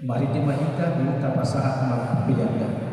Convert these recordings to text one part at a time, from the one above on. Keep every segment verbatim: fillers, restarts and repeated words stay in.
Marende ma hita, dung tapasahat marpilihan.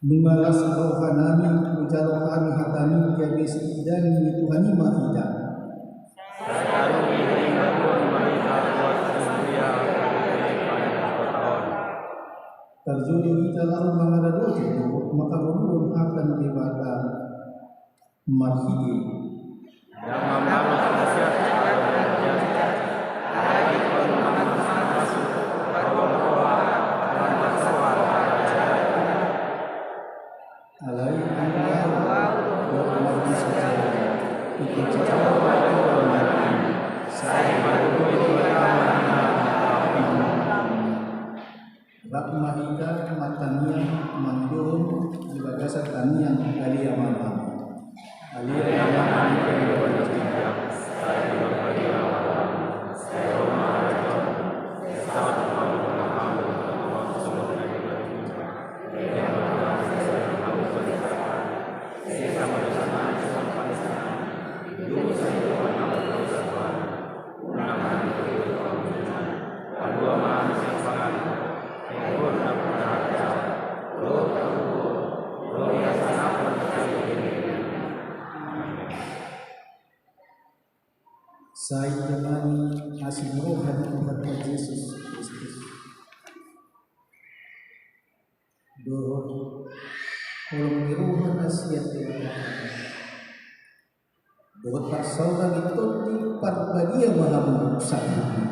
Nunga las rohanami, hujalo hami hatami, gabe siidangi ni Tuhan i ma hita. Tarjolo hita laho mangaradoti dohot manghaholongi hata ni Debata. Marhite. Alai angka au dohot marhite saja. Ikuti au ma tu sai. Rap ma hita martangiang mangidohon di bagasan tangiang. Alai amang. Alai amang. Sai damami asi ni roha ni Tuhanta Jesus Kristus dohot holong ni roha na sian Debata dohot parsaoran ni Tondi Parbadia ma hamu saluhutna.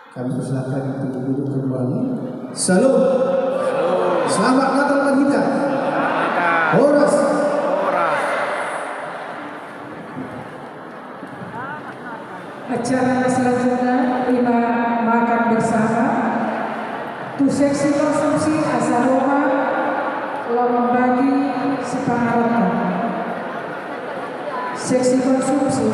Kami persilakan untuk duduk kembali. Syalom. Selamat Natal buat kita. Horas. Acara na selanjutna ima makan bersama. Tu seksi konsumsi asa roha lawan bagi sipanganon. Seksi konsumsi.